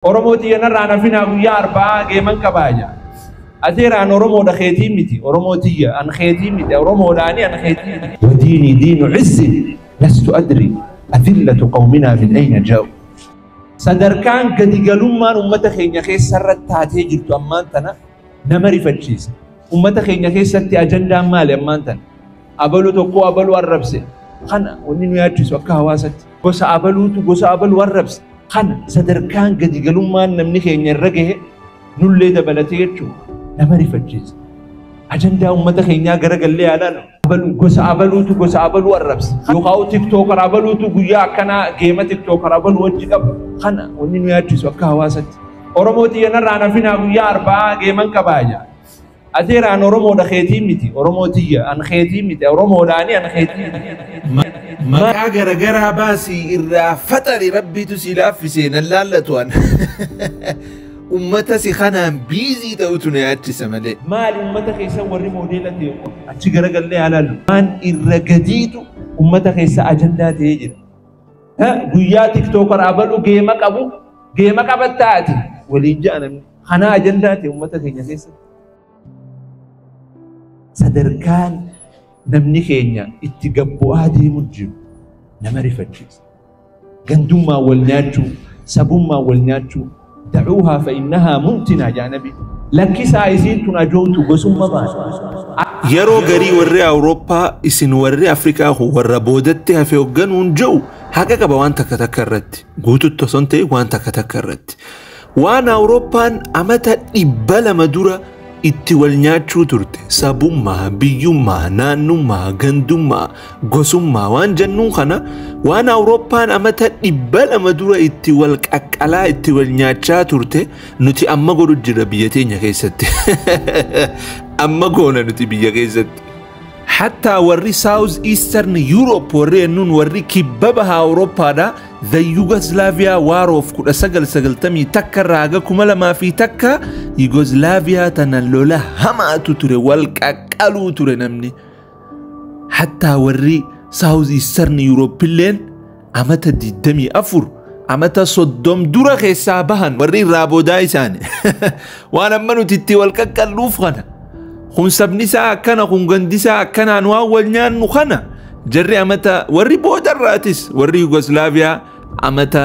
Oromoo tiyya narraa nafinaa guyyaa arba'aa geeman qabaaja. Ateeraan Oromoodha keetii miti. Oromoo tiyya an keetii miti. Oromoodhaani an keetii miti. وديني دين عز لست أدري أذلة قومنا من أين جاءوا. Sadarkaan gadi galummaan uummata keenya keessa irratti taatee jirtu ammaan tana nama rifachiisa. Uummata keenya keessatti ajandaan maali ammaan tana? Abaluu tokko abaluu arrabse. Kana wanni nu yaachisu akka hawaasatti. Gosa abaluutu gosa abaluu arrabse. Kana sadarkaan gadi galummaan namni keenya irra gahe nullee dabalatee jechuudha nama rifachiisa. Ajandaa uummata keenyaa garagallee yaalaan abaluu gosa abaluutu gosa abaluu arrabse. Yookaan TikToker abaluutu guyyaa akkanaa geema TikToker abaluu wajji qaba. Kana wanni nu yaachisu akka hawaasatti. Oromoo tiyya narraa nafinaa guyyaa arba'aa geeman qabaaja. Ateeraan Oromoodha keetii miti. Oromoo tiyya an keetii miti. Oromoodhaani an keetii miti. Maqaa garagaraa baasii irraa faxari rabbiitu si laaffisee nan laallatu an. Ummata si kanaan biizii ta'utu na yaachisa malee. Maali uummata keessa warri moodeela ta'e achi garagallee haa. Waan irra gadiitu uummata keessa ajandaa ta'ee jira. Guyyaa TikToker abaluu geema qabu geema qabattaati waliin ja'a namni. Kana ajandaa ta'e uummata keenya keessatti. Sadarkaan namni keenya itti gabbu'aa deemu jiru nama rifachiisa. Gandummaa wal nyaachuu, sabummaa wal nyaachuu, دعوها فإنها منتنة يا نبي. Lakkisaa isiin tun ajoomtu gosummaa baasa. Yeroo garii warri Awurooppaa isin warri Afrikaa kun warra boodatti hafe hoogganuun jiru haqa qaba waan takka takka irratti. Guututti osoo hin ta'in waan takka takka irratti. Waan Awurooppaan amata 200 dura itti wal nyaachuu turte sabummaa, biyyummaa, naannummaa, gandummaa, gosummaa waan jennuun kana waan Awurooppaan amata 200 dura itti wal qaqqalaa itti wal nyaachaa turte nuti amma godhu jira biyya teenya keessatti. Amma goona nuti biyya keessatti. Hattaa warri South Eastern Europe warri jennuun warri kibba baha Awurooppaadha the Yugoslavia War of 1991 irraa haga 2001 Yugoslavia tana lola hamaatu ture wal qaqqaluu ture namni. Hattaa warri South Eastern Europe illeen amata 24 amata 30 dura keessaa bahan warri irraa boodaa isaani. Waan amma nuti itti wal qaqqalluuf kana. Kun sabni isaa akkana kun gandi isaa akkanaan waan wal nyaannu kana jarri amata warri boodarraatis warri Yugoslaaviyaa amata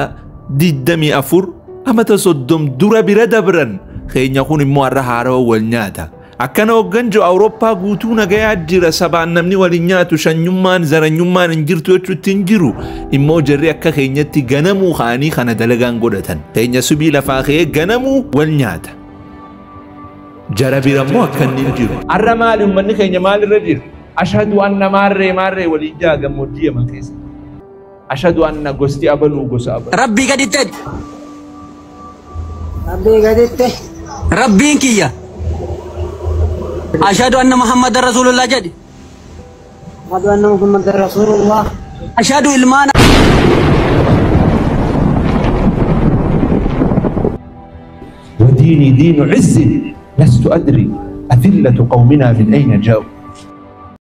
24 amata 30 dura bira dabran keenya kun immoo har'a haarawa wal nyaata. Akkana hoggan jiru Awurooppaa guutuu nagayaa jira sabaan namni waliin nyaatu shanyummaan zaranyummaan hin jirtu jechuutti hin jiru immoo jarri akka keenyatti ganamuu kaanii kana dalagaan godhatan. Keenya subii lafaa ka'ee ganamuu wal nyaata. Jara bira immoo akka inni hin jiru. Har'a maali uummanni keenya maalirra jira? Ashhadu anna maarree maarree waliin ja'a gammoojjii Yaman keessa. Ashhadu anna gosti abaluu gosa abaluu. Rabbii gaditti jedhi. Rabbii gaditti. Rabbiin kiyya. Ashhadu anna Muhammadan Rasulullah jedhi. Ashhadu anna Muhammadan Rasulullah. Ashhadu ilmaan وديني دين عز لست أدري أذلة قومنا من أين جاءوا.